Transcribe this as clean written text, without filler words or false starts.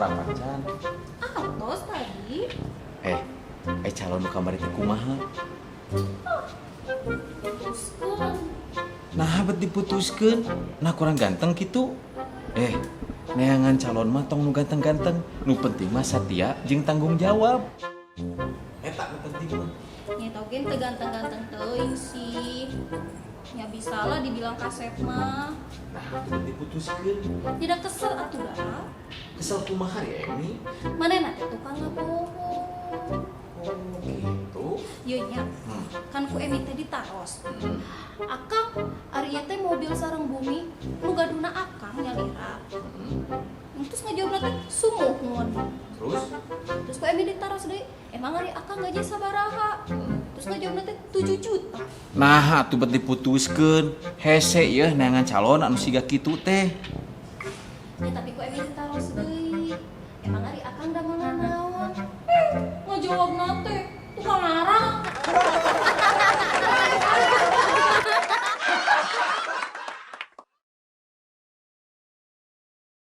Sarapan can? Atos tadi. Eh, eh, calon nu kamari teh kumaha? Putuskeun. Nah, bet diputuskeun. Nah, kurang ganteng gitu. Eh, neangan calon mah tong nu ganteng-ganteng. Nu penting mah satia jeung tanggung jawab. Eta nu penting mah. Nya oge teu ganteng-ganteng teuing sih. Ya bisa lah dibilang kasep mah. Nah, bet diputuskeun. Tidak kesel atuh dah. Kesel kumaha ya, Emi? Manehna teh tukang ngabohong. Oh, gitu. Ieu nya, kan ku Emi teh ditaros. "Akang, ari ieu teh mobil sareng bumi nu gaduhna Akang nyalira?" Terus ngajawabna teh, "Sumuhun." Terus? Terus ku Emi ditaros deui, "Emang ari Akang gaji sabaraha?" Terus ngajawabna teh 7 juta. Nah, atuh bet diputuskeun. Hese yeuh neangan calon anu siga kitu teh. Ya, tapi ku Emi ditaros deui, "Emang ari Akang damelna naon?" Eh, ngajawabna teh